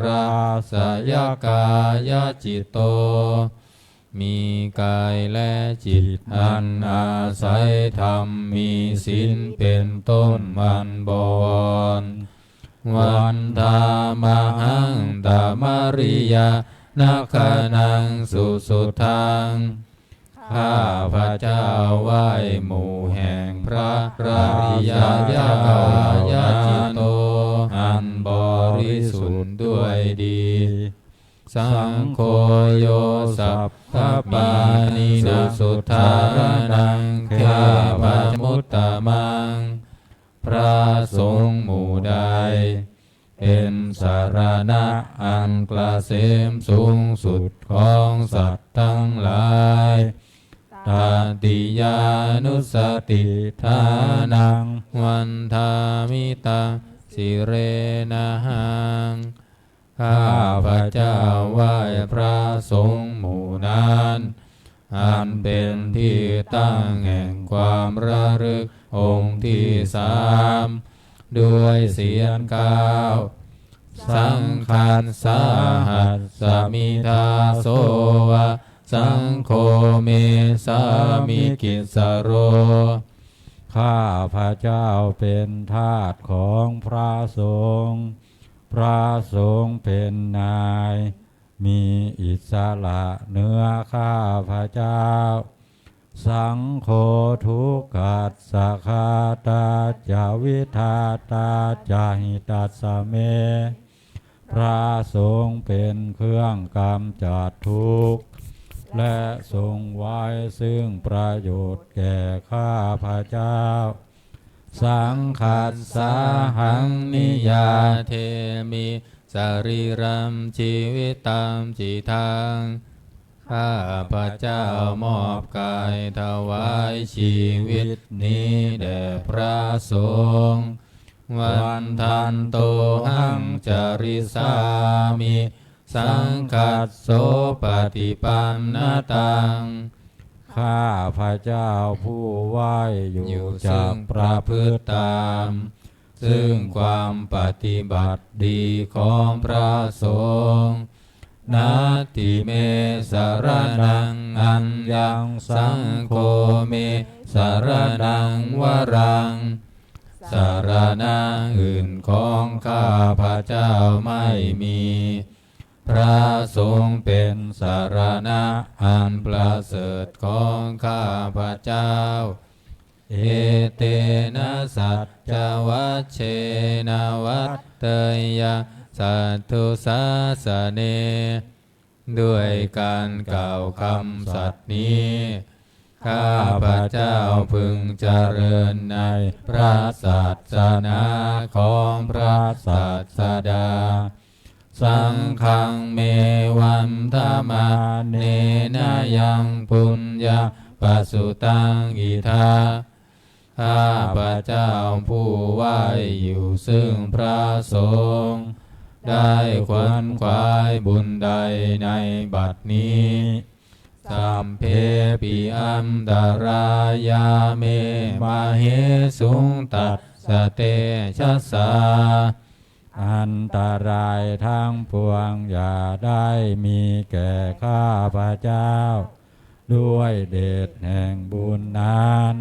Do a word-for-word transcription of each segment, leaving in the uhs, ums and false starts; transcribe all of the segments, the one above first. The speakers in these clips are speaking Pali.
Āsayakāyaciṭṭho มีกายและจิตอันอาศัยธรรม มีศีลเป็นต้น อันบวร Vandāmahaṃ tamariyāna gaṇaṃ susuddhaṃ. ข้าพเจ้าไหว้หมู่แห่งพระอริยเจ้าเหล่านั้น อันบริสุทธิ์ด้วยดี Saṅgho yo sabbapāṇinaṃ susuddhānaṃ khemamuttamaṃ. พระสงฆ์หมู่ใด เป็นสรณะอันเกษมสูงสุดของสัตว์ทั้งหลาย Tatiyānussatiṭṭhānaṃ vandāmi taṃ sirenahaṃ. ข้าพเจ้าไหว้พระสงฆ์หมู่นั้น อันเป็นที่ตั้งแห่งความระลึกองค์ที่สาม ด้วยเสียงเก้า Saṅghassāhasmi dāso va saṅgho me sāmikissaro. ข้าพเจ้าเป็นทาสของพระสงฆ์ พระสงฆ์เป็นนาย มีอิสระเหนือข้าพเจ้า Saṅgho dukkhassa ghātā ca vidhātā ca hitassa me. พระสงฆ์เป็นเครื่องกำจัดทุกข์ และทรงไว้ซึ่งประโยชน์แก่ข้าพเจ้า Saṅghassāhaṃ niyyādemi sarīrañjīvitañcidaṃ. ข้าพเจ้ามอบกายถวายชีวิตนี้แด่พระสงฆ์ Vandantohaṃ carissāmi saṅghassopaṭipannataṃ. ข้าพเจ้าผู้ไหว้อยู่ อยู่ซึ่ง จักประพฤติตาม ซึ่งความปฏิบัติดีของพระสงฆ์ Natthi me saraṇaṃ aññaṃ saṅgho me saraṇaṃ varaṃ. สรณะอื่นของข้าพเจ้าไม่มี พระสงฆ์เป็นสรณะอันประเสริฐของข้าพเจ้า Etena saccavajjena vaḍḍeyyaṃ satthu sāsane. ด้วยการกล่าวคำสัตย์นี้ ข้าพเจ้าพึงเจริญในพระศาสนาของพระศาสดา Saṅghaṃ me vandamānena yaṃ puññaṃ pasutaṃ idha. ข้าพเจ้าผู้ไหว้อยู่ซึ่งพระสงฆ์ ได้ขวนขวายบุญใดในบัดนี้ Sabbepi antarāyā me māhesuṃ tassa tejasā. อันตรายทั้งปวงอย่าได้มีแก่ข้าพเจ้า ด้วยเดชแห่งบุญนั้น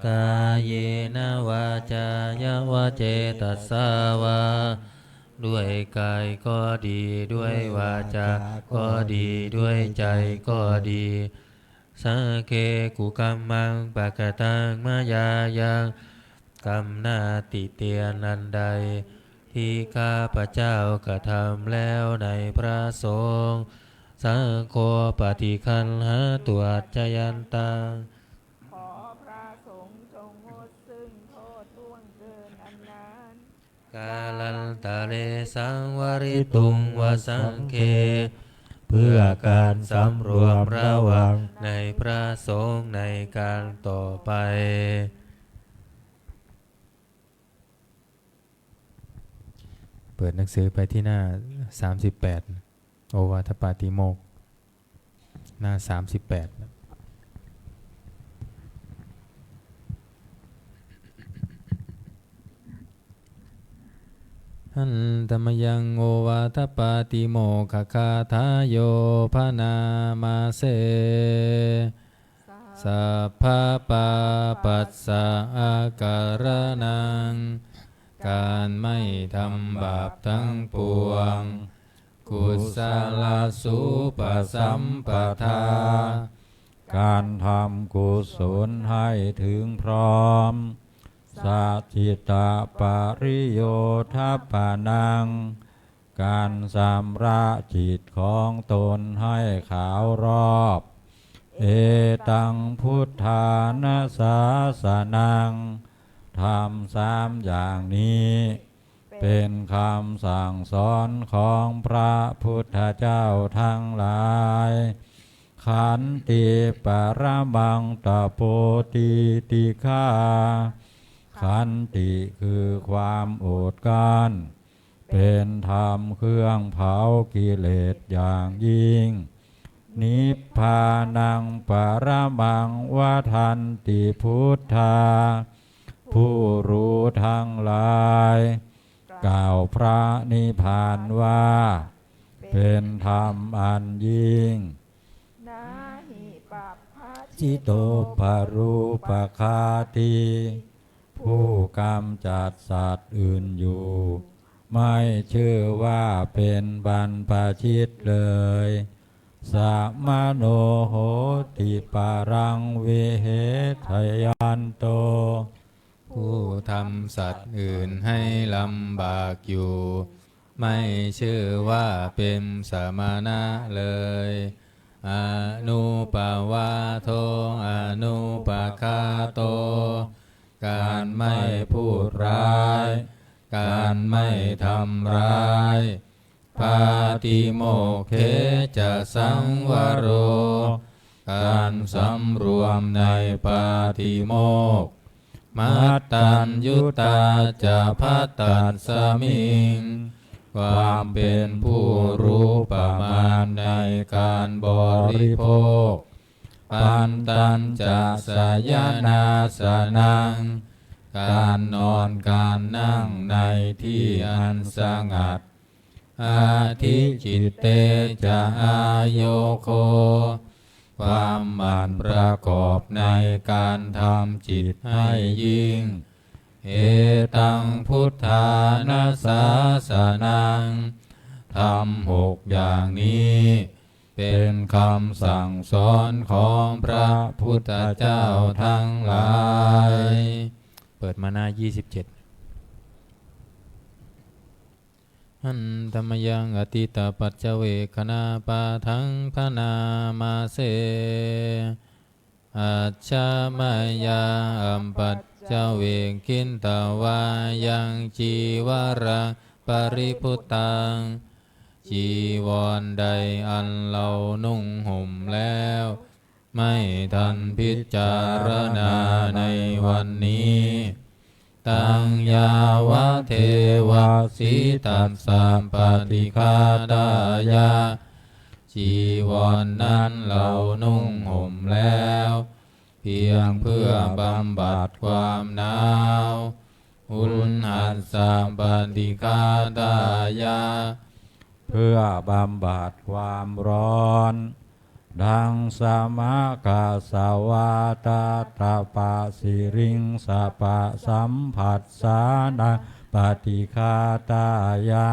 Kāyena vācāya va cetasā vā. ด้วยกายก็ดี ด้วยวาจาก็ดี ด้วยใจก็ดี Sagge kukammaṃ pakataṃ mayā yaṃ. กรรมหน้าติเตียนอันใด ที่ข้าพเจ้ากระทำแล้วในพระสงฆ์ Saṅgho paṭiggaṇhātu accayantaṃ. ขอพระสงฆ์จงงดซึ่งโทษล่วงเกินอันนั้น Kālantare saṃvarituṃ va saṅghe. เพื่อการสำรวมระวังในพระสงฆ์ในการต่อไป เปิดหนังสือไปที่หน้าสามสิบแปด โอวาทปาติโมกข์ หน้าสามสิบแปด Handa mayaṃ ovādapātimokkhagāthāyo bhaṇāma se. Sabbappāpassa akaraṇaṃ การไม่ทำบาปทั้งปวง kusalasupasampadā การทำกุศลให้ถึงพร้อม sacittapariyoṭhappanaṃ การชำระจิตของตนให้ขาวรอบ etaṃ buddhānasāsanaṃ ธรรมสามอย่างนี้ เป็นคำสั่งสอนของพระพุทธเจ้าทั้งหลาย ขันติปรมังตโปติติฆา ขันติคือความอดกลั้น เป็นธรรมเครื่องเผากิเลสอย่างยิ่ง nibbānaṃ paramaṃ vadanti buddhā ผู้รู้ทั้งหลาย กล่าวพระนิพพานว่า เป็นธรรมอันยิ่ง na hi pabbajito parūpaghātī ผู้กำจัดสัตว์อื่นอยู่ ไม่ชื่อว่าเป็นบรรพชิตเลย samaṇo hoti paraṃ vehayayanto ผู้ทำสัตว์อื่นให้ลำบากอยู่ ไม่ชื่อว่าเป็นสมณะเลย anupavādo anuppaghāto การไม่พูดร้าย การไม่ทำร้าย pātimokkhe ca saṃvaro การสำรวมในปาติโมกข์ mattaññutā ca bhattasmiṃ ความเป็นผู้รู้ประมาณในการบริโภค pantañca sayanāsanaṃ การนอนการนั่งในที่อันสงัด adhicitte ca āyogo ความหมั่นประกอบในการทำจิตให้ยิ่ง etaṃ buddhānasāsanaṃ ธรรมหกอย่างนี้ เป็นคำสั่งสอนของพระพุทธเจ้าทั้งหลาย เปิดมาหน้า ยี่สิบเจ็ด Handa mayaṃ atītapaccavekkhaṇapāṭhaṃ bhaṇāma se. Ajja mayā apaccavekkhitvā yaṃ cīvaraṃ paribhuttaṃ จีวรใดอันเรานุ่งห่มแล้ว ไม่ทันพิจารณาในวันนี้ taṃ yāvadeva sītassa paṭighātāya จีวรนั้นเรานุ่งห่มแล้ว เพียงเพื่อบำบัดความหนาว uṇhassa paṭighātāya เพื่อบำบัดความร้อน daṃsamakassavātatappasiriṃsapasamphassānaṃ paṭighātāya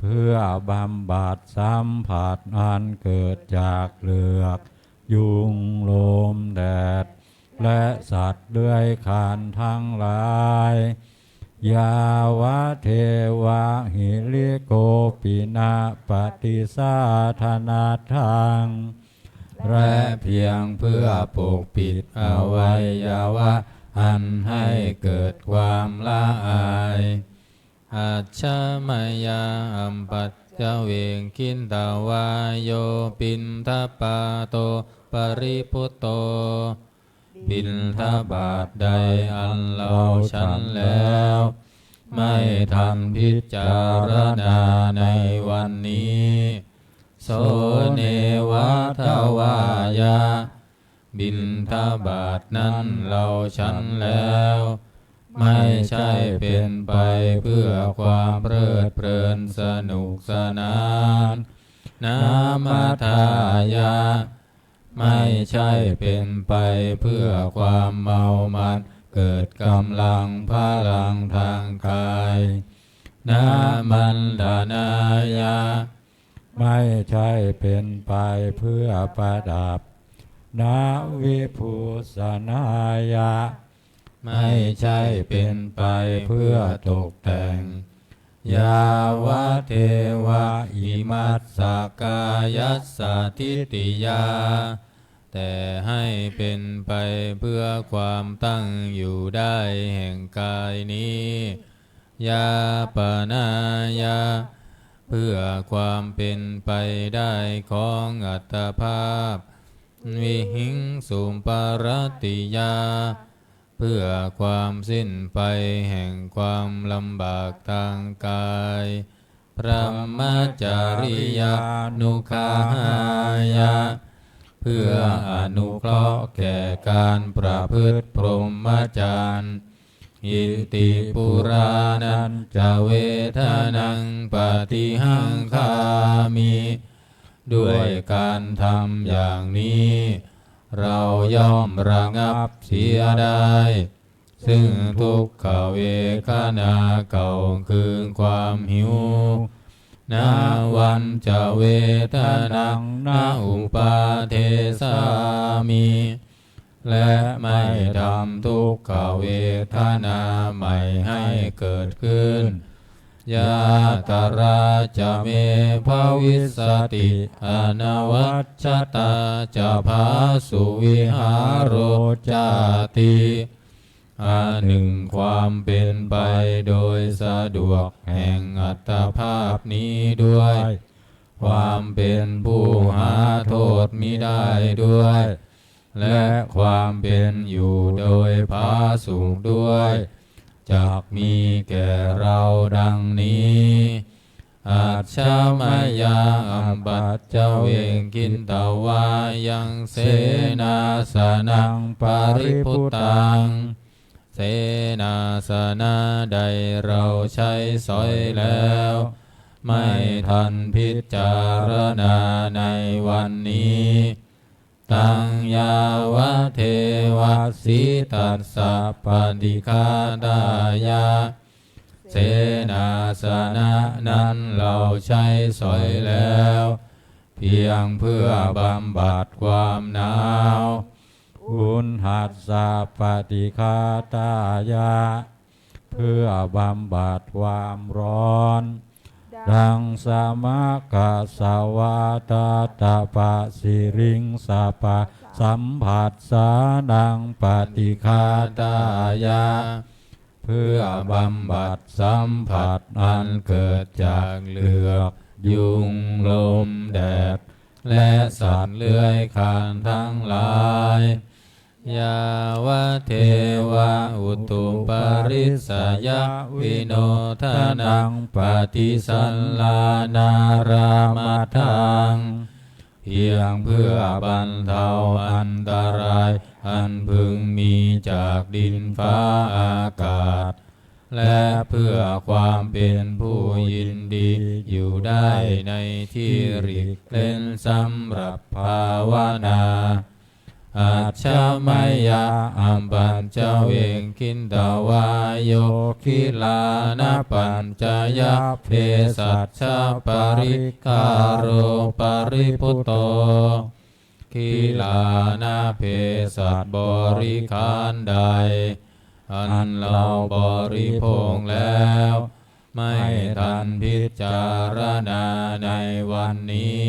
เพื่อบำบัดสัมผัสอันเกิดจากเหลือก ยุง ลม แดด และสัตว์เลื้อยคลานทั้งหลาย yāvadeva hirikopinapaṭisādhana ṭṭhaṃ และเพียงเพื่อปกปิดอวัยวะอันให้เกิดความละอาย ajja mayā apaccavekkhitvā yo piṇḍapāto paribhutto บิณฑบาตใดอันเราฉันแล้ว ไม่ทันพิจารณาในวันนี้ so neva davāya บิณฑบาตนั้นเราฉันแล้ว ไม่ใช่เป็นไปเพื่อความเพลิดเพลินสนุกสนาน nāmaddhāya ไม่ใช่เป็นไปเพื่อความเมามันเกิดกำลังพลังทางกาย na maṇḍanāya ไม่ใช่เป็นไปเพื่อประดับ na vibhūsanāya ไม่ใช่เป็นไปเพื่อตกแต่ง yāvadeva imassa kāyassa ṭhitiyā แต่ให้เป็นไปเพื่อความตั้งอยู่ได้แห่งกายนี้ yāpanāya เพื่อความเป็นไปได้ของอัตภาพ vihiṃsuparatiyā เพื่อความสิ้นไปแห่งความลำบากทางกาย brahmacariyānuggahāya เพื่ออนุเคราะห์แก่การประพฤติพรหมจรรย์ iti purāṇañca vedanaṃ paṭihaṅkhāmi ด้วยการทำอย่างนี้ เราย่อมระงับเสียได้ ซึ่งทุกขเวทนาเก่าคือความหิว navañca vedanaṃ na uppādessāmi และไม่ทำทุกขเวทนาใหม่ให้เกิดขึ้น yātrā ca me bhavissati anavajjatā ca phāsuvihāro cāti อันหนึ่งความเป็นไปโดยสะดวกแห่งอัตภาพนี้ด้วย ความเป็นผู้หาโทษมิได้ด้วย และความเป็นอยู่โดยผาสุกด้วย จักมีแก่เราดังนี้ ajja mayā apaccavekkhitvā yaṃ senāsanaṃ paribhuttaṃ เสนาสนะใดเราใช้สอยแล้ว ไม่ทันพิจารณาในวันนี้ taṃ yāvadeva sītassa paṭighātāya เสนาสนะนั้นเราใช้สอยแล้ว เพียงเพื่อบำบัดความหนาว uṇhassa paṭighātāya เพื่อบำบัดความร้อน daṃsamakasavātātapasiriṃ sapasamphassānaṃ paṭighātāya เพื่อบำบัดสัมผัสอันเกิดจากเหลือก ยุง ลม แดด และสัตว์เลื้อยคลานทั้งหลาย yāvadeva utuparissayavinodanaṃ paṭisallānārāmatthaṃ เพียงเพื่อบรรเทาอันตรายอันพึงมีจากดินฟ้าอากาศ และเพื่อความเป็นผู้ยินดีอยู่ได้ในที่หลีกเร้นสำหรับภาวนา ajja mayā apaccavekkhitvā yo gilānapaccayabhesajjaparikkhāro paribhutto gilānaเภสัชบริขารใด อันเราบริโภคแล้ว ไม่ทันพิจารณาในวันนี้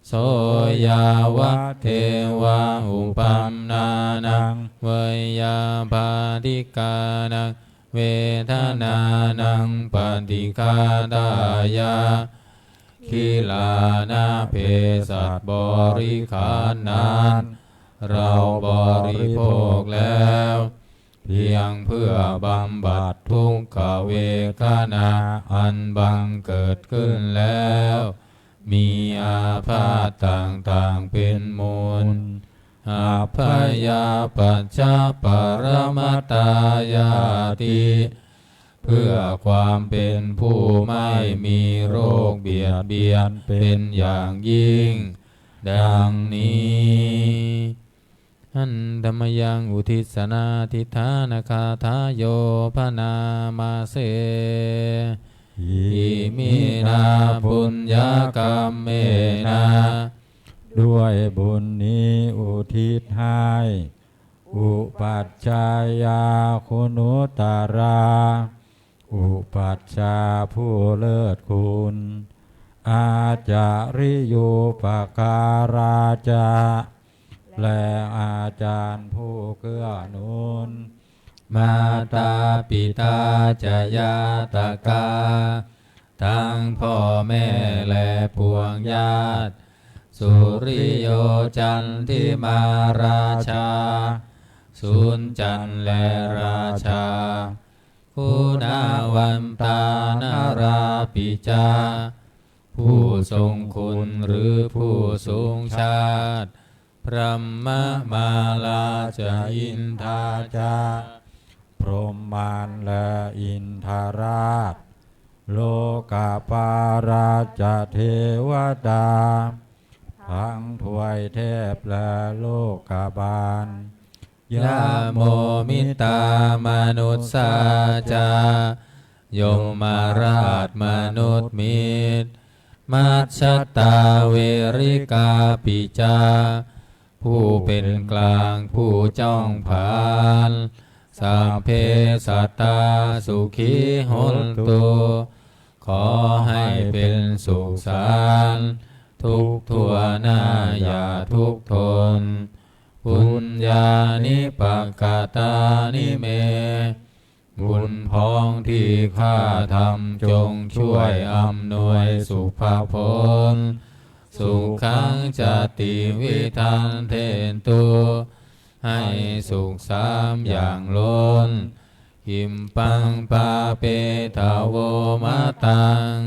so yāvadeva uppannānaṃ veyyābādhikānaṃ vedanānaṃ paṭighātāya gilānaเภสัชบริขารนั้น เราบริโภคแล้ว เพียงเพื่อบำบัดทุกขเวทนาอันบังเกิดขึ้นแล้ว มีอาพาธต่างๆเป็นมูล abyāpajjhaparamatāyāti เพื่อความเป็นผู้ไม่มีโรคเบียดเบียนเป็นอย่างยิ่ง ดังนี้ Handa mayaṃ uddissanādhiṭṭhānagāthāyo bhaṇāma se. Iminā puññakammena. ด้วยบุญนี้อุทิศให้ Upajjhāyā guṇuttarā. อุปัชฌาย์ผู้เลิศคุณ Ācariyūpakārā ca. และอาจารย์ผู้เกื้อหนุน Mātā pitā ca ñātakā. ทั้งพ่อแม่และปวงญาติ Suriyo candimā rājā. สุริจันทร์และราชา Guṇavantā narāpi ca. ผู้ทรงคุณหรือผู้สูงชาติ Brahmamārā ca indā ca. พรหมมารและอินทราช Lokapālā ca devatā. ทั้งทวยเทพและโลกบาล Yamo mittā manussā ca. ยมราชมนุษย์มิตร Majjhattā verikāpi ca. ผู้เป็นกลางผู้จ้องผลาญ Sabbe sattā sukhī hontu. ขอให้เป็นสุขสันต์ทุกทั่วหน้าอย่าทุกข์ทน Puññāni pakatāni me. บุญพ้องที่ข้าทำจงช่วยอำนวยสุภผล Sukhañca tividhaṃ dentu. ให้สุขสามอย่างล้น Khippaṃ pāpetha vo mataṃ.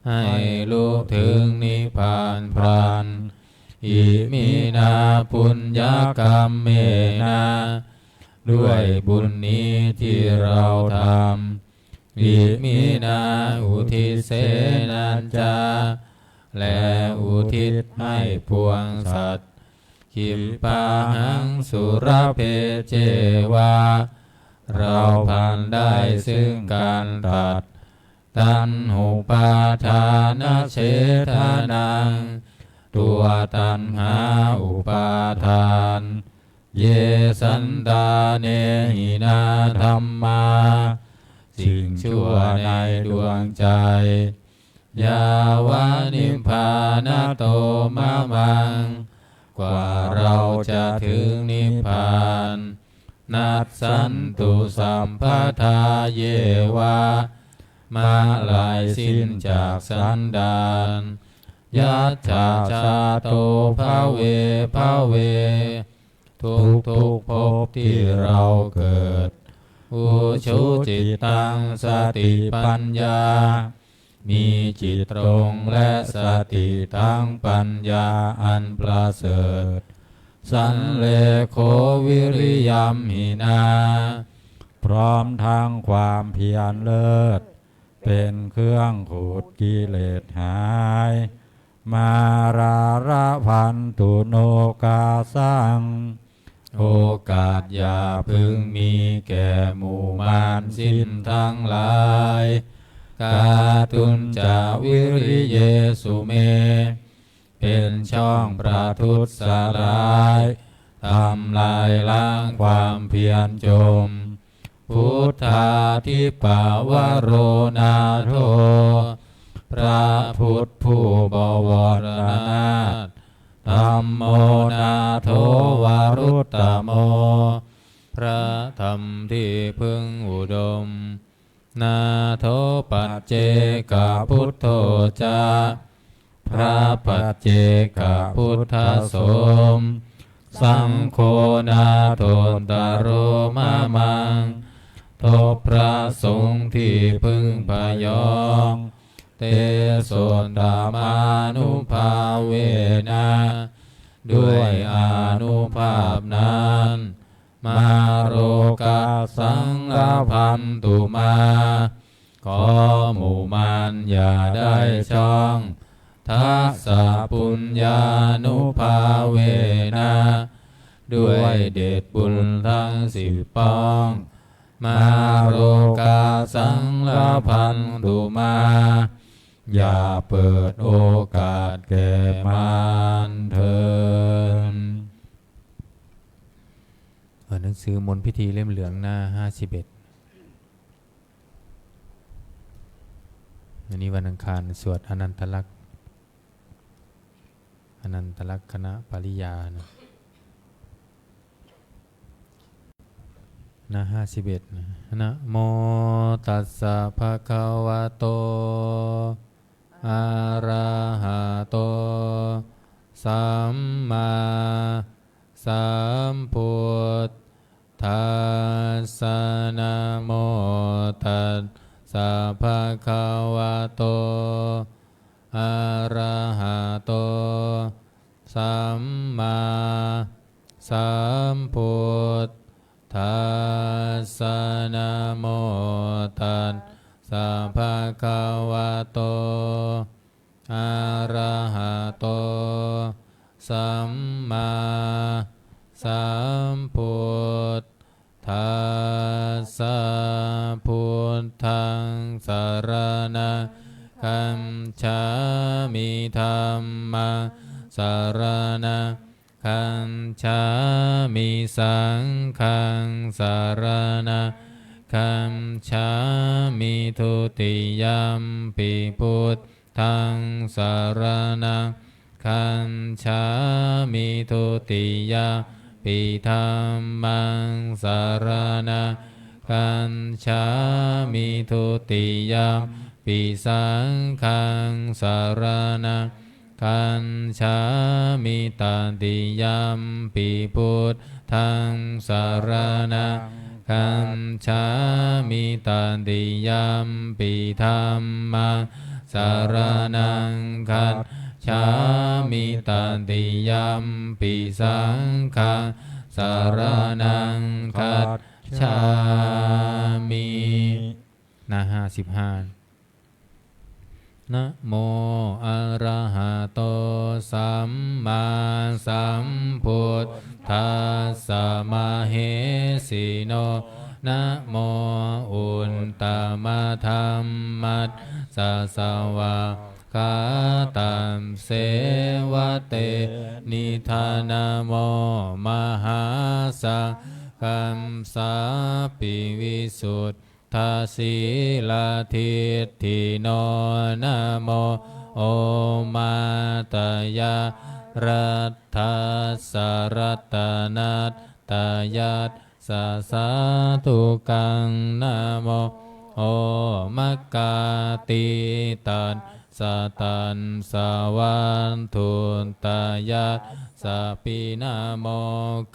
ให้ลุถึงนิพพานพลัน Iminā puññakammena. ด้วยบุญนี้ที่เราทำ Iminā uddissenā ca. และอุทิศให้ปวงสัตว์ Khippāhaṃ sulabhe ceva. เราพลันได้ซึ่งการตัด Taṇhupādānachedanaṃ. ตัวตัณหาอุปาทาน Ye santāne hīnā dhammā. สิ่งชั่วในดวงใจ Yāva nibbānato mamaṃ. กว่าเราจะถึงนิพพาน Nassantu sabbadā yeva. เมื่อไรสิ้นจากสันดาน Yattha jāto bhave bhave. ทุกๆภพที่เราเกิด Ujucittaṃ satipaññā. มีจิตตรงและสติทั้งปัญญาอันประเสริฐ Sallekho viriyamhinā. พร้อมทั้งความเพียรเลิศ เป็นเครื่องขูดกิเลสหาย Mārā labhantu nokāsaṃ. โอกาสอย่าพึงมีแก่หมู่มารสิ้นทั้งหลาย Kātuñca viriyesu me. เป็นช่องประทุษร้าย ทำลายล้างความเพียรจม Buddhādhipavaro nātho. พระพุทธผู้บวรนาถ Dhammo nātho varuttamo. พระธรรมที่พึ่งอุดม Nātho paccekabuddho ca. พระปัจเจกพุทธสม Saṅgho nāthottaro mamaṃ. ทบพระสงฆ์ที่พึ่งพยอง Tesottamānubhāvena. ด้วยอานุภาพนั้น mārokā saṃ labhantu mā ขอหมู่มารอย่าได้ช่อง tassa puññānubhāvena ด้วยเดชบุญทั้งสิบป้อง mārokā saṃ labhantu mā อย่าเปิดโอกาสแก่มารเถิด เอ่อ หนังสือมนต์พิธีเล่มเหลืองหน้าห้าสิบเอ็ด วันนี้วันอังคาร สวดอนันตลักษณ์ อนันตลักษณปริยานะ หน้าห้าสิบเอ็ดนะ Namo tassa bhagavato arahato sammāsambuddhassa. Namo tassa bhagavato arahato sammāsambuddhassa. Namo tassa bhagavato arahato sammāsambuddhassa. Buddhaṃ saraṇaṃ gacchāmi. Dhammaṃ saraṇaṃ gacchāmi. Saṅghaṃ saraṇaṃ gacchāmi. Dutiyampi buddhaṃ saraṇaṃ gacchāmi. Dutiyampi dhammaṃ saraṇaṃ gacchāmi. Dutiyampi saṅghaṃ saraṇaṃ gacchāmi. Tatiyampi buddhaṃ saraṇaṃ gacchāmi. Tatiyampi dhammaṃ saraṇaṃ gacchāmi. Tatiyampi saṅghaṃ saraṇaṃ gacchāmi. หน้าห้าสิบห้า Namo arahato sammāsambuddhassa mahesino. Namo uttamadhammassa svākkhātasseva tenidha. Namo mahāsaṅghassāpi visuddha sīladiṭṭhino. Namo omātyāraddhassa ratanattayassa sādhukaṃ. Namo omakātītassa tassa vatthuttayassapi. Namokāra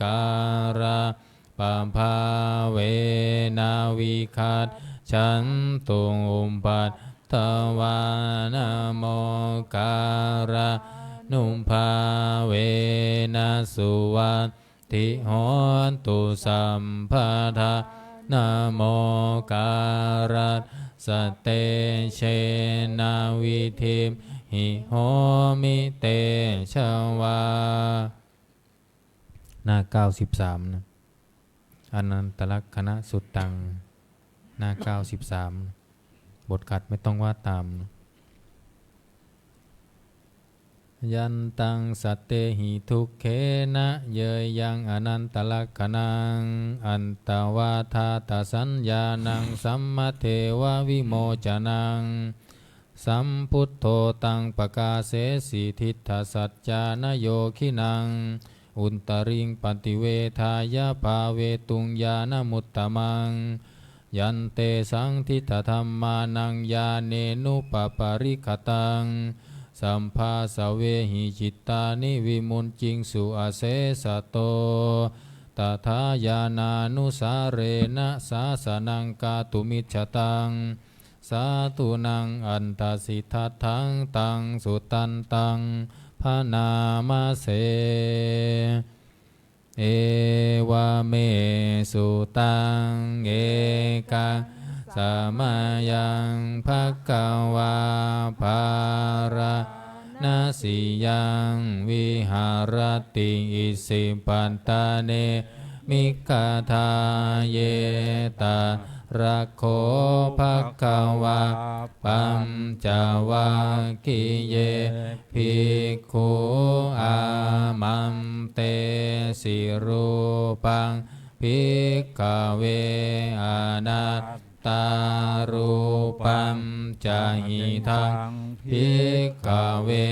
pabhāvena vigacchantu upaddavā. Namokārānubhāvena suvatthi hotu sabbadā. Namokārassa tejena vidhimhi homi tejavā. หน้าเก้าสิบสามนะ อนันตลักษณสุตตัง หน้าเก้าสิบสาม บทขัดไม่ต้องว่าตามนะ Yantaṃ sattehi dukkhena yeyyaṃ anantalakkhaṇaṃ antvādātasaññāṇaṃ sammadeva vimocanaṃ. Sambuddho taṃ pakāsesi diṭṭhasaccānayogīnaṃ uttariṃ paṭivedhāya bhāvetuṃ ñāṇamuttamaṃ. Yantesaṃ diṭṭhadhammānaṃ ñāṇenupaparikkhataṃ sabbāsavehi cittāni vimucciṃsu asesato. Tathā ñāṇānussārena sāsanaṃ kātumiccataṃ sādhūnaṃ attasiddhataṃ taṃ sudantaṃ bhaṇāma se. Evaṃ me sutaṃ. Ekaṃ samayaṃ bhagavā bārāṇasiyaṃ viharati isipatane migadāye. Tatra kho bhagavā pañcavaggiye bhikkhū āmantesi: Rūpaṃ, bhikkhave, anattā. Rūpañca hidaṃ, bhikkhave,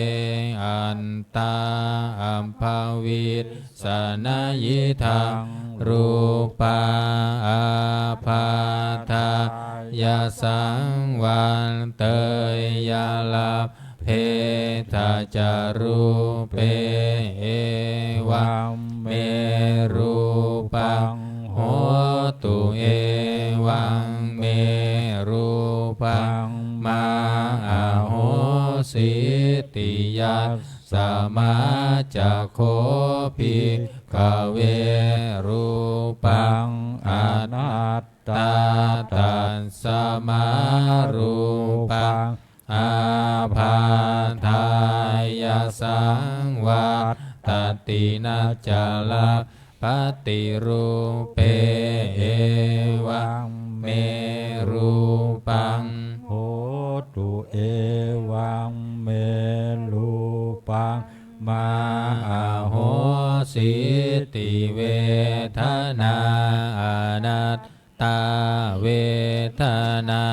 attā abhavi ssa. Na hidaṃ rūpā ābādhāya saṃvatteyya, labbhetha ca rūpe. Evaṃ me rūpaṃ hotu, evaṃ me rūpaṃ mā ahosīti. Yas- mā ca kho, bhikkhave, rūpaṃ anattā, tasmā rūpaṃ ābādhāya saṃvattati, na ca lab- bhati rūpe. Evaṃ me rūpaṃ hotu, evaṃ me rūpaṃ mā ahosīti. Vedanā anattā, vedanā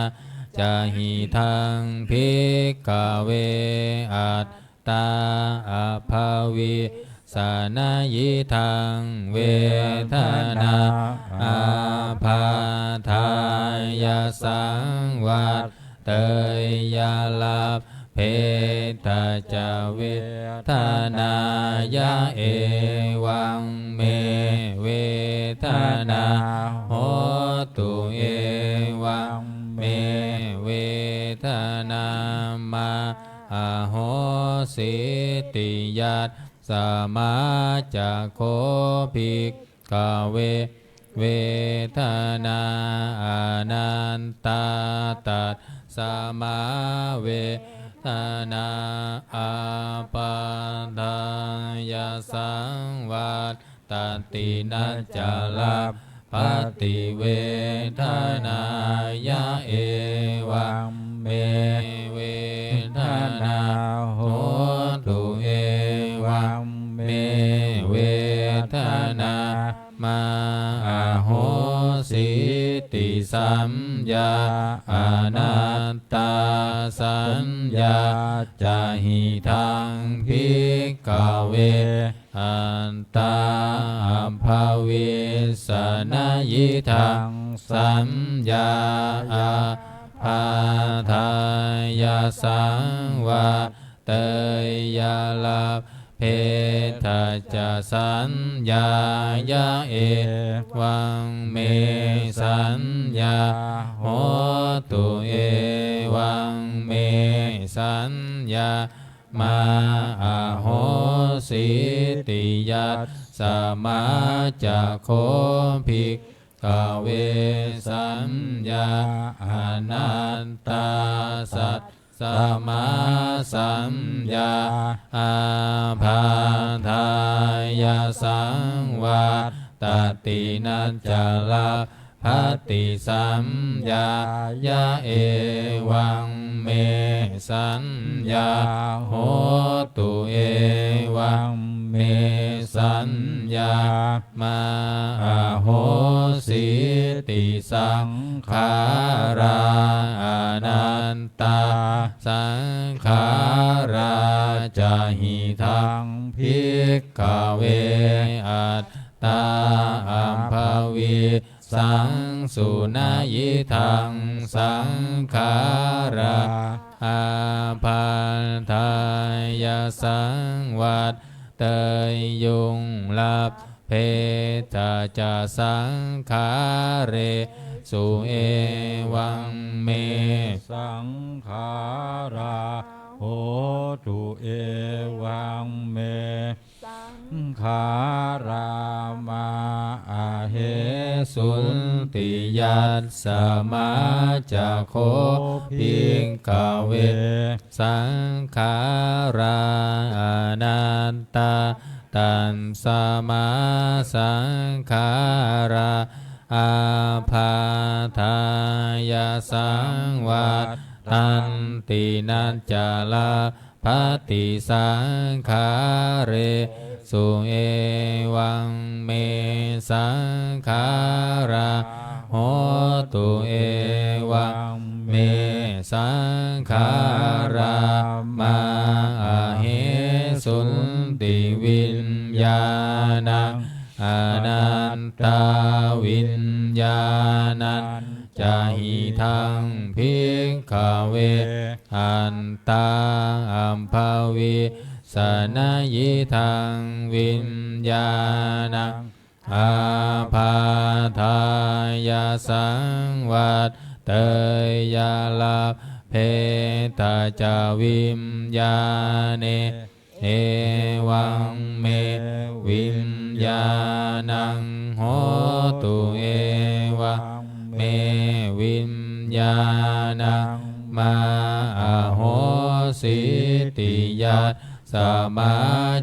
ca hidaṃ, bhikkhave, at- tā abhavissa. Na hidaṃ vedanā ābādhāya saṃvatteyya, labbhetha ca vedanāya. Evaṃ me vedanā hotu, evaṃ me vedanā mā ahosīti. Yasmā ca kho, bhikkhave, vedanā anattā, tasmā vedanā ābādhāya saṃvat- tati, na ca labbhati vedanāya. Evaṃ me vedanā hotu, evaṃ me vedanā mā ahosīti. Saññā anattā, saññā ca hidaṃ, bhikkhave, attā abhavissa. Na hidaṃ saññā ābādhāya saṃvatteyya, labbhetha ca saññāya. Evaṃ me saññā hotu, evaṃ me saññā mā ahosīti. Yasmā ca kho, bhikkhave, saññā anattā, tasmā saññā ābādhāya saṃvattati, na ca lab- bhati saññāya. Evaṃ me saññā hotu, evaṃ me saññā mā ahosīti. Saṅkhārā anattā, saṅkhārā ca hidaṃ, bhikkhave, attā abhavi- saṃsu. Na hidaṃ saṅkhārā ābādhāya saṃvatteyyuṃ, labbhetha ca saṅkhāresu. Evaṃ me saṅkhārā hontu, evaṃ Yasmā ca kho bhikkhave saṅkhārā anattā, tasmā saṅkhārā ābādhāya saṃvattanti, na ca lab- bhati saṅkhāresu. Evaṃ me saṅkhārā hontu, evaṃ me saṅkhārā mā ahesunti. Viññāṇaṃ anattā, viññāṇañca hidaṃ bhikkhave attā abhavissa, na hidaṃ viññāṇaṃ ābādhāya saṃvatteyya, labbhetha ca viññāṇe. Evaṃ me viññāṇaṃ hotu, evaṃ me viññāṇaṃ mā ahosīti. Yasmā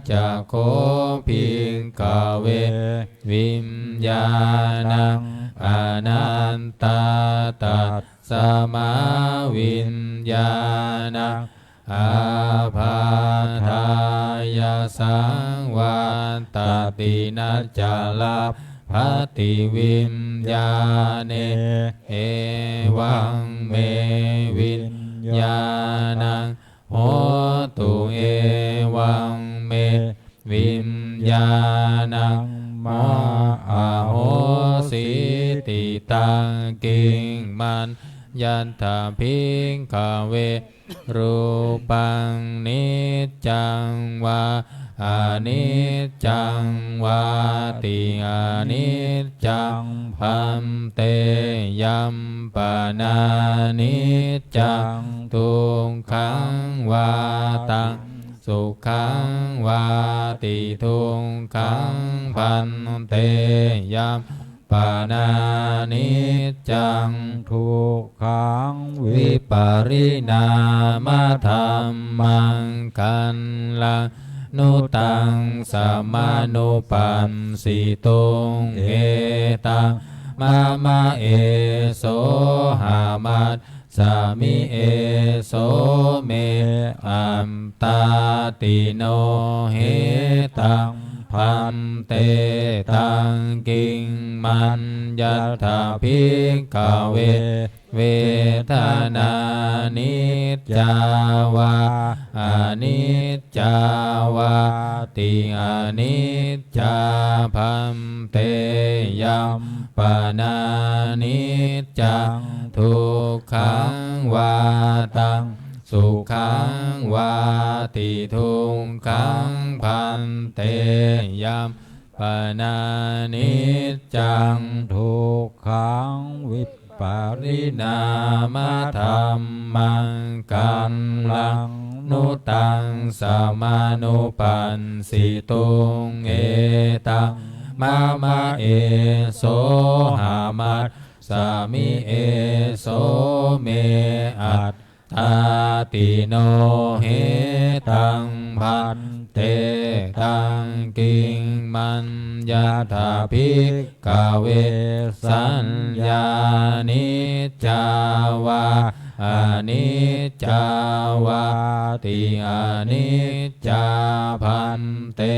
ca kho bhikkhave viññāṇaṃ anattā, tasmā viññāṇaṃ ābādhāya saṃvattati, na ca labbhati viññāṇe. Evaṃ me viññāṇaṃ hotu, evaṃ me viññāṇaṃ mā ahosīti. Taṃ kiṃ maññatha bhikkhave rūpaṃ niccaṃ vā aniccaṃ vāti. Aniccaṃ bhante. Yampanāniccaṃ dukkhaṃ vā taṃ sukhaṃ vāti. Dukkhaṃ bhante. Yam panāniccaṃ dukkhaṃ vipariṇāmadhammaṃ kallaṃ nu taṃ samanupassituṃ. Etaṃ mama esohamat sami eso me attāti. No hetaṃ bhante. Taṃ kiṃ maññatha bhikkhave vedanā niccā vā aniccā vāti. Aniccā bhante. Yampanāniccaṃ dukkhaṃ vā taṃ sukhaṃ vāti. Dukkhaṃ bhante. Yampanāniccaṃ dukkhaṃ vipariṇāmadhammaṃ kallaṃ nu taṃ samanupassituṃ. Etaṃ mama esohamat sami eso me attāti. No hetaṃ bhante. Taṃ kiṃ maññatha bhikkhave saññā niccā vā aniccā vāti. Aniccā bhante.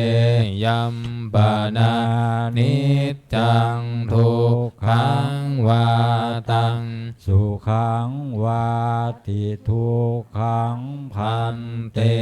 Yampanāniccaṃ dukkhaṃ vā taṃ sukhaṃ vāti. Dukkhaṃ bhante.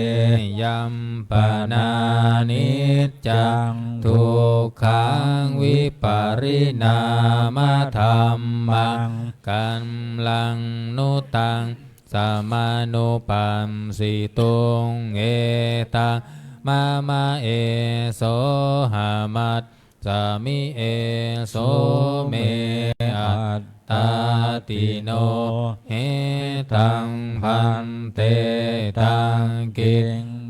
Yampanāniccaṃ dukkhaṃ vipariṇāmadhammaṃ kallaṃ nu taṃ samanupassituṃ. Etaṃ mama esohamat sami eso me attāti. No hetaṃ bhante. Taṃ kiṃ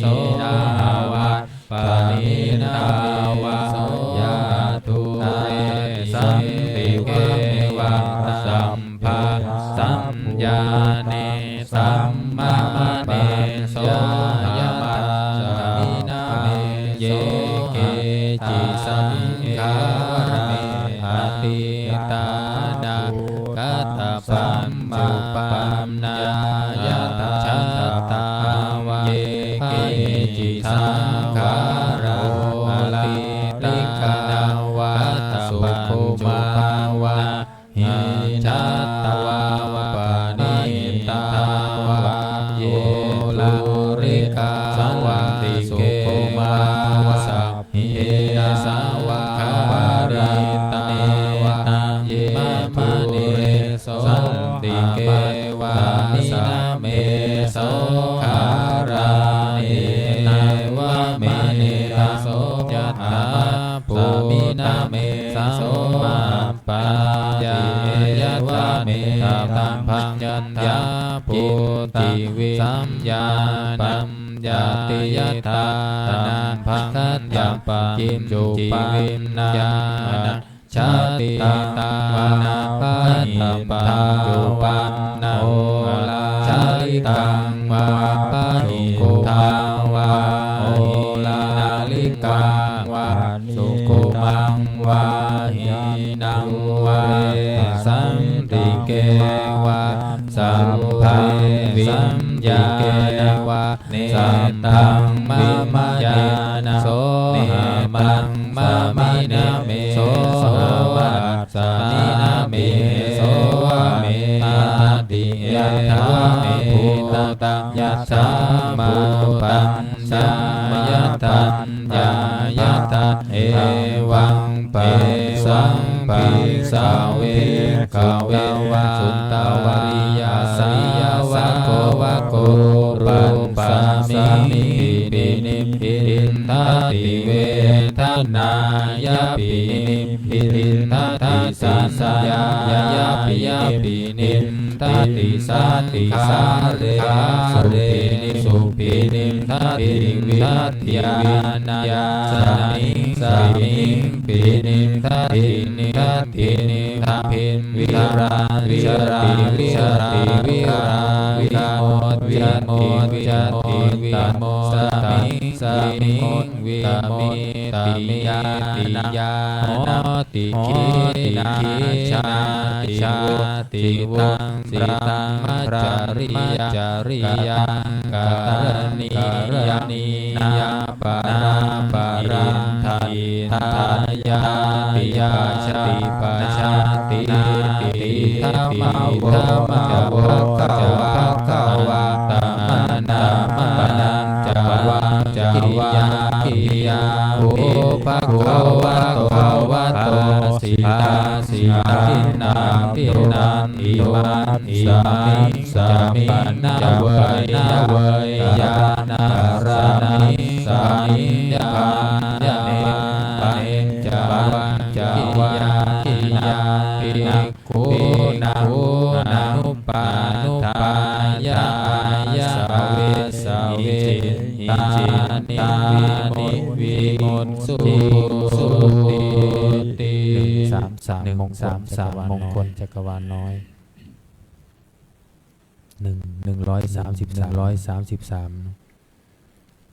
hīnā vā pariṇṇitā vā, yā dūre santike vā, sabbasmiṃ ñāṇe sammāpannā, yāyadatthāyamajjhamā, ye keci saṅkhārā, atītānāgatapaccuppanā, yādaṃsaṅkharatā vā, ye keci saṅkhārā, anīgā vā, sukhūpā vā, hīnā santike vāsamina me soharāni, evametaṃ yathā bhūtamina me samappattiyeva metaṃ bhaññantā bhūti viññāpaññatti. Yathā nābhaṃ ghatapaṭiñcupānnaṃ anajjhatikkaṃ vā nābhakiṇiñcupānnaṃ anajjhatikkaṃ vā bahiddhā vā hīnālikā vā sukhumaṃ vā hīnaṃ vā santike vā sabbaññatike vā netaṃ mama netaṃ sohamāsamina me sohamassamina me sohametāti. Yathā bhūtaṃ yathābhūtaṃ yathaññā yathā evaṃ tesaṃ bhikkhave bhagavā sutvā ariyasāvako rūpasmiṃ abhinibbindati vedanāya abhinibbindati saññāya abhinibbindati saṅkhāresu abhinibbindati vijjānasmiṃ abhinibbindati nibbindati abhinibbindati virāmi virāmi virāmi virāmi vimoccati vimoccati vimoccati vimoccati hoti khīṇā jāti vusitaṃ brahmacariyaṃ kataṃ karaṇīyaṃ nāparaṃ parittayāpi pajānātīti. Idamavoca bhagavā. Āmantavacca vaccāya bhikkhū bhagavato bhāsitaṃ abhinanduṃ. Imasmiṃ samiṃ ca pana veyyathāyaṃ karaṇīyasmiṃ bhaññamāne pañcavaggiyāni bhikkhūnamanupādāya āyasvesīti. Tāni vimucciṃsūti. หนึ่งสามสาม มงคลจักรวาลน้อย หนึ่ง หนึ่งร้อยสามสิบสาม หนึ่งร้อยสามสิบสาม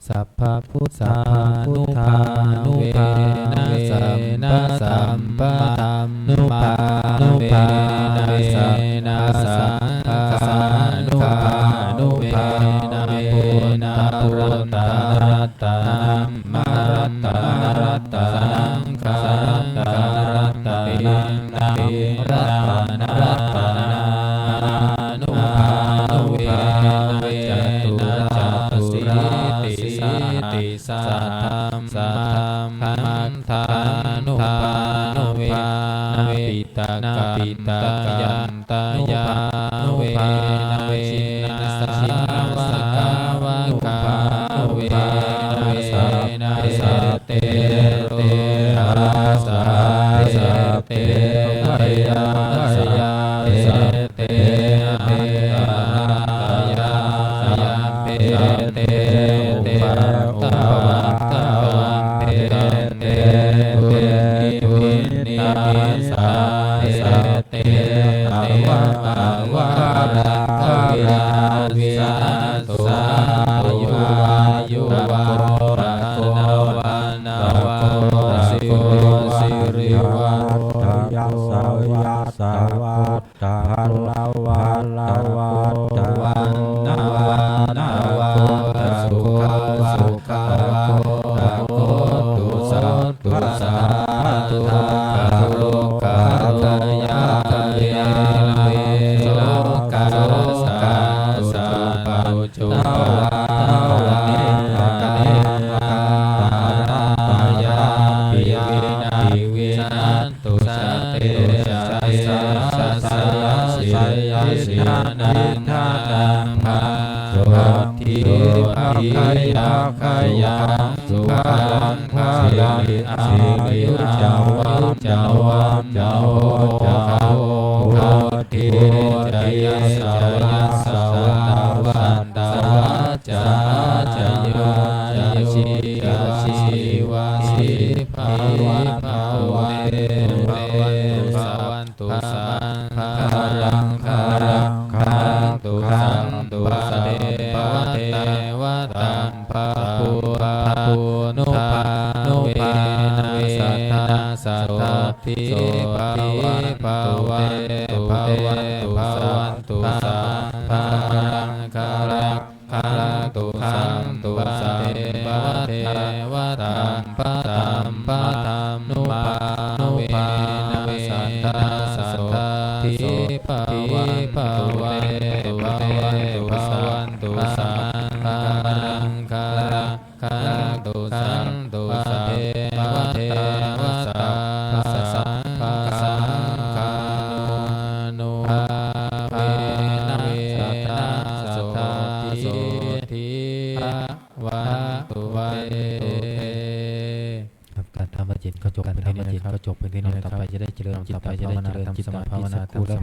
Sabbabuddhānubhāvena sabbadhammānubhāvena saṅghānubhāvena buddharatanaṃ dhammaratanaṃ saṅgharatanaṃ ratanaratanānubhāvena caturāsītisahassadhammaratana dhammaratanaṃ piṭakattayantayānubhāvena jinasāvakānubhāvena sabbe te buddhā sabbe te dhammayā sabbe te attamatthiyā sabbe te upaddavā sabbe te dukkhinimittāni sabbe te avamaṅgalakaraṇī santu. Āyuvaḍḍhako dhanavaḍḍhako sirivaḍḍhako yasavaḍḍhako balavaḍḍhako vaṇṇavanto sukhavaḍḍhako hotu sabbadā. Dukkharogabhayā verā sokā sattu cupaddavā anekā antarāyāpi vinassantu ca tejasā. Jayasiddhi Sīlaṃ niṭṭhitaṃ bhāgyo, sotthi bhāgyaṃ sukhaṃ balaṃ, siri āyu ca vaṇṇo ca bhogaṃ vuḍḍhī ca yasavā, satavassā ca āyū ca jīvasīvaṃ bhavantu te. Bhavatu sabbamaṅgalaṃ, rakkhantu sabbadevataṃ, sabbabuddhānubhāvena sadā sotthī bhavantu te. Bhavatu sabbamaṅgalaṃ, rakkhantu sabbadevataṃ, sabbabuddhānubhāvena sadā sotthī bhavantu te. Bhavatu sabbamaṅgalaṃ, rakkhantu sabbadevataṃ, sabbasaṅghānubhāvena sadā sotthī bhavantu te. ครับ การทำวัตรเย็นก็จบ การทำวัตรเย็นก็จบเพียงเท่านี้นะครับ ต่อไปจะได้เจริญจิตตภาวนา ทำสมาธิสักครู่ แล้ว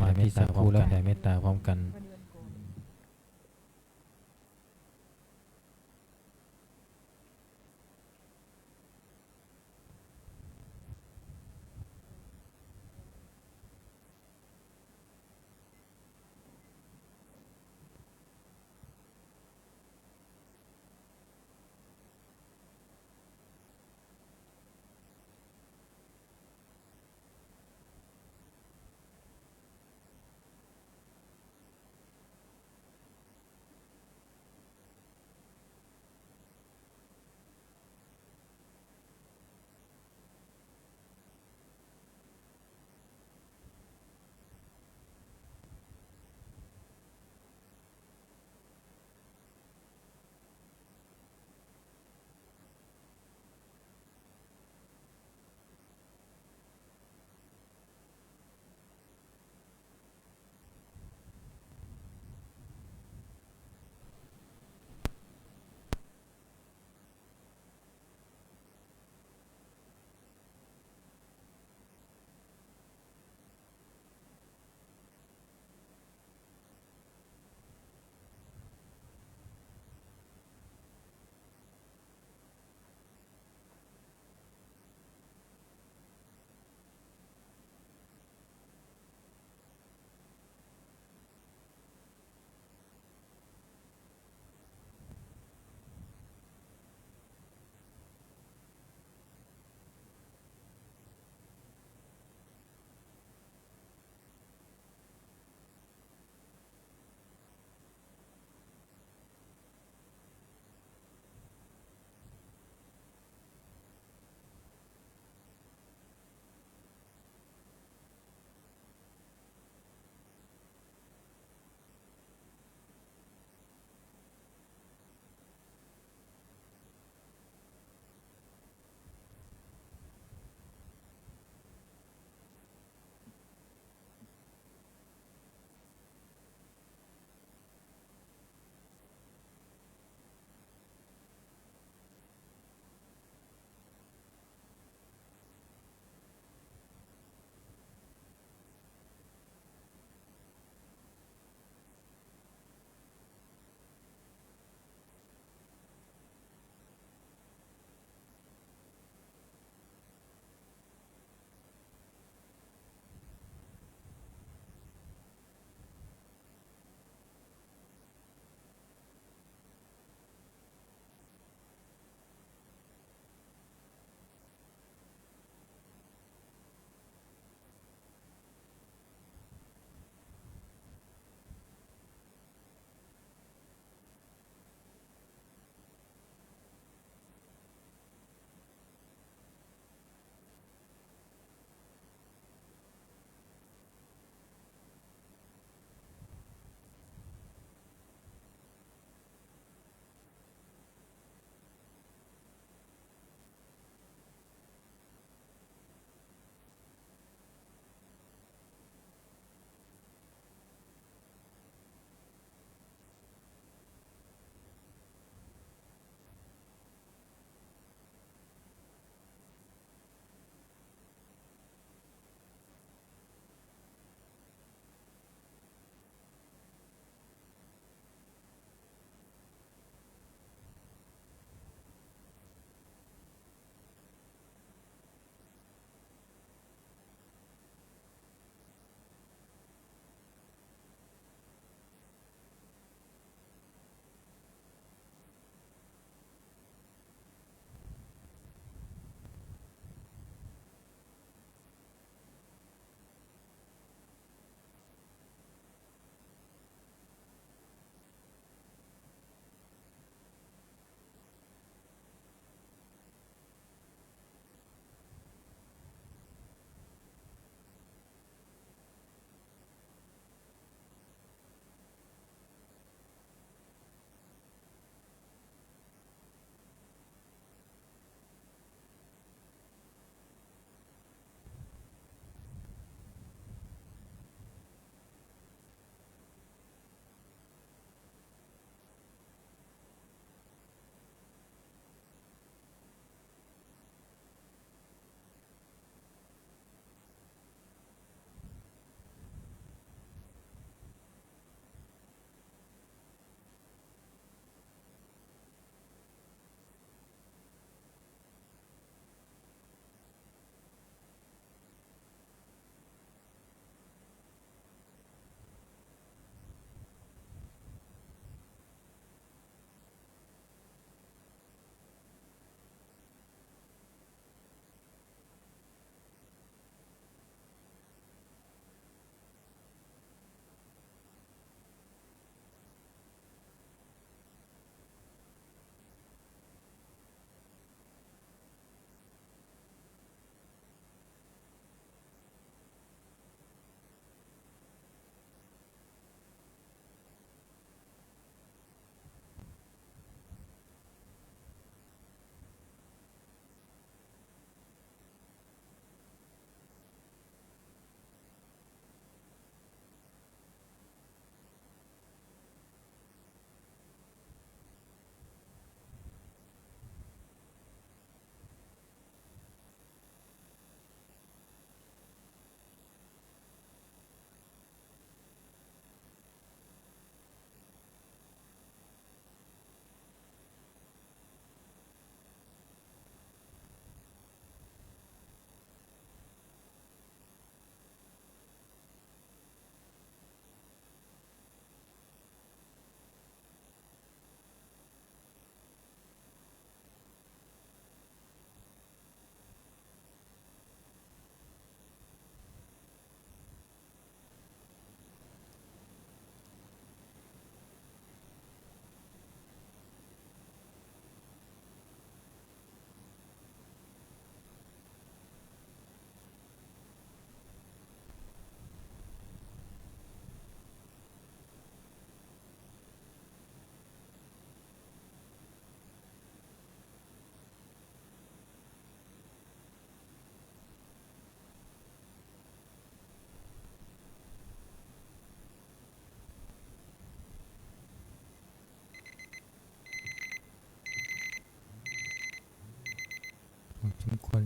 แผ่เมตตาพร้อมกัน แผ่เมตตาพร้อมกัน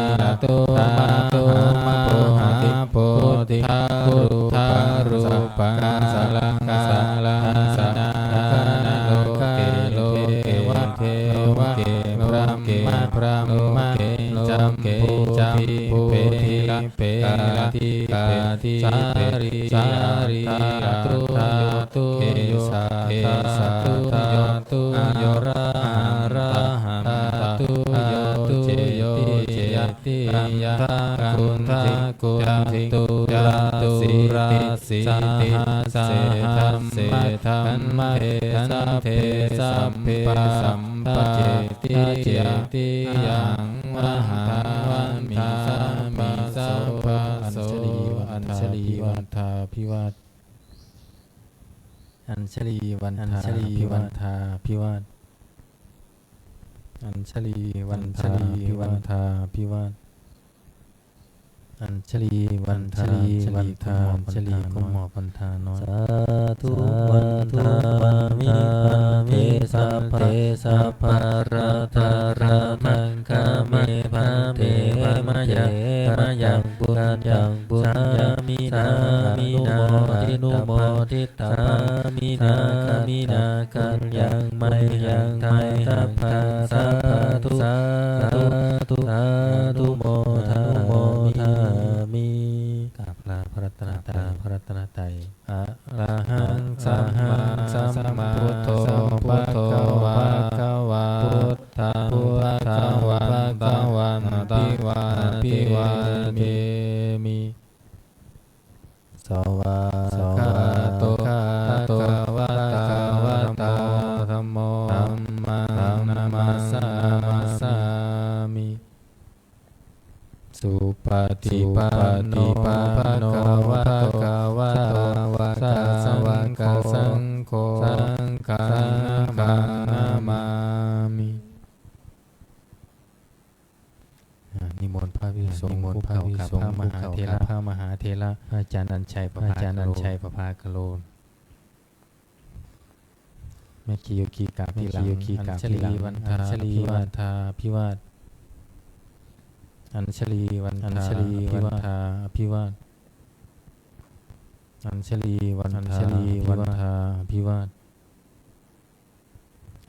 dhātu, dhātu, mā, mā, mā, bodhi, bodhi, buddharūpaṃ, sakalaṃ, sakalaṃ, sakalaṃ, loke, loke, deva, deva, loke, brahma, brahma, loke, jambū, jambū, dīpe, dīpe, dīpe, dhātu, dhātu, yo, dhātu, yo, arahaṃ, dhātu, yo, ceti, ceti, khandhā, khandhā, kuṭṭhi, kuṭṭhi, caturāsītisahassaṃ, sabbe dhamme, sabbe sampajjeti, cetiyaṃ ahaṃ vandāmi sabbaso. Anjali, anjali, vandābhivād. Anjali, vandābhivād. Anjali, vandābhivād. อัญชลีวันทา อัญชลีวันทา อัญชลี อัญชลี คุณหมอวันทาน้อย สาธุวันทามิ พันเต สัพพะ สัพพะราธาราธัง คาเม พันเต มะยัง มะยัง ปุญญัง ปุญญามินา อนุโมทิ อนุโมทิตามินา กามินา กัญญัง มะยัง ทายัง ทัพพัง สาธุ สาธุ สาธุ อนุโมทามิ กราบลาพระรัตนตรัย พระรัตนตรัย อะระหัง สัมมาสัมพุทโธ ภะคะวา พุทธัง ภะคะวันตัง อะภิวาเทมิ สวากขาโต ภะคะวะตา ธัมโม ธัมมัง นะมาสามิ สุปฏิปันโน ภะคะวะโต สาวกสังโฆ สังฆัง นะมามิ อ่า นิมนต์พระภิกษุสงฆ์ นิมนต์พระภิกษุสงฆ์ คู่เก่ากับพระมหาเถระ คู่เก่ากับพระมหาเถระ พระอาจารย์อัญชัย ประภาคโร พระอาจารย์อัญชัย ประภาคโร แม่ชีโยคีกราบทีหลัง แม่ชีโยคีกราบทีหลัง อัญชลีวันทา อัญชลีวันทา อภิวาท อัญชลีวันทา อัญชลีวันทา อภิวาท อัญชลีวันทา อัญชลีวันทา อภิวาท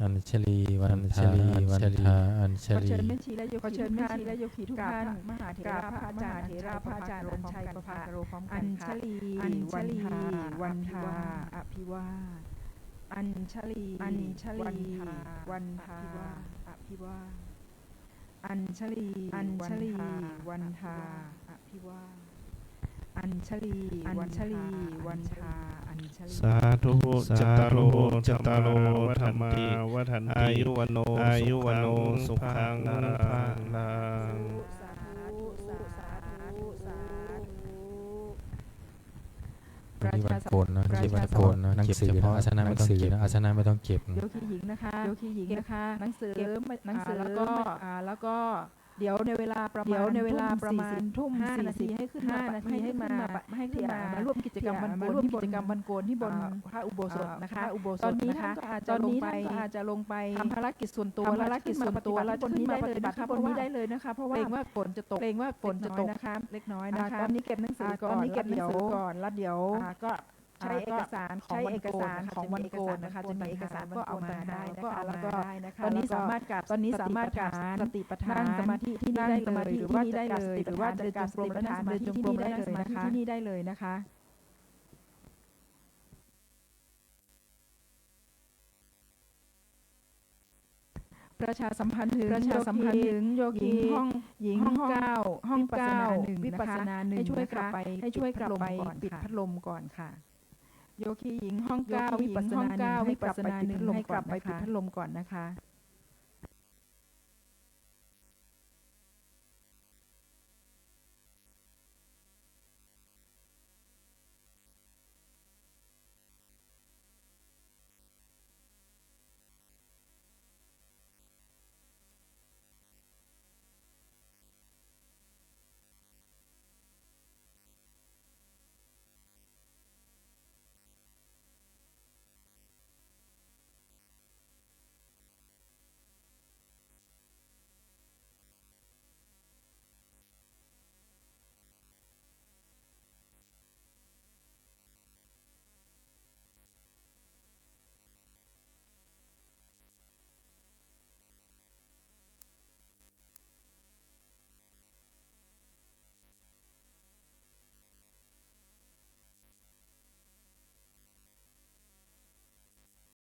อัญชลีวันทา อัญชลีวันทา อัญชลี ขอเชิญแม่ชีและโยคี ขอเชิญแม่ชีและโยคีทุกท่าน กราบพระมหาเถระ พระอาจารย์อัญชัย พระอาจารย์อัญชัย ประภาคโร พร้อมกันค่ะ อัญชลี อัญชลี วันทา วันทา อภิวาท อัญชลี อัญชลี วันทา วันทา อภิวาท อัญชลี อัญชลี วันทา วันทา อภิวาท อัญชลี อัญชลี วันทา อัญชลี สาธุ สาธุ จัตตาโร จัตตาโร ธัมมา วัฒนติ อายุ วัณโณ อายุ วัณโณ สุขัง พลัง วันนี้วันโกนนะ วันนี้วันโกนนะ หนังสือนะ อาสนะไม่ต้องเก็บนะ อาสนะไม่ต้องเก็บนะ โยคีหญิงนะคะ โยคีหญิงนะคะ หนังสือ เก็บหนังสือ อ่า แล้วก็ อ่า แล้วก็ เดี๋ยวในเวลาประมาณ เดี๋ยวในเวลาประมาณทุ่มสี่สิบห้านาที ให้ขึ้นมา ห้านาที ให้ขึ้นมา ให้ขึ้นมา มาร่วมกิจกรรมวันโกน ที่บน กิจกรรมวันโกนที่บน อ่า พระอุโบสถนะคะ อ่า พระอุโบสถนะคะ ตอนนี้ท่านก็อาจจะลงไป ตอนนี้ท่านก็อาจจะลงไป ทำภารกิจส่วนตัว ทำภารกิจส่วนตัว แล้วขึ้นมาปฏิบัติที่บนนี้ได้เลยนะคะ เพราะว่าเกรงว่าฝนจะตก เกรงว่าฝนจะตก เล็กน้อยนะคะ เล็กน้อยนะคะ อ่า ตอนนี้เก็บหนังสือก่อน อ่า ตอนนี้เก็บหนังสือก่อน แล้วเดี๋ยว แล้วเดี๋ยว อ่า ก็ ใช้เอกสารของวันโกนนะคะ จะมีเอกสารของวันโกนนะคะ จะมีเอกสารก็เอามาได้นะคะ แล้วก็ตอนนี้สามารถกราบ ตอนนี้สามารถกราบสติปัฏฐาน นั่งสมาธิที่นี่ได้เลย หรือว่าจะกราบสติปัฏฐาน หรือว่าจะเดินจงกรม นั่งสมาธิที่นี่ได้เลยนะคะ ประชาสัมพันธ์ถึง ประชาสัมพันธ์ถึงโยคี โยคีหญิงห้อง หญิงห้องเก้า ห้องเก้า วิปัสสนาหนึ่งนะคะ วิปัสสนาหนึ่งนะคะ ให้ช่วยกลับไป ให้ช่วยกลับไปปิดพัดลมก่อนค่ะ โยคีหญิงห้องเก้า โยคีหญิงห้องเก้า วิปัสสนาหนึ่ง ให้กลับไปปิดพัดลมก่อนนะคะ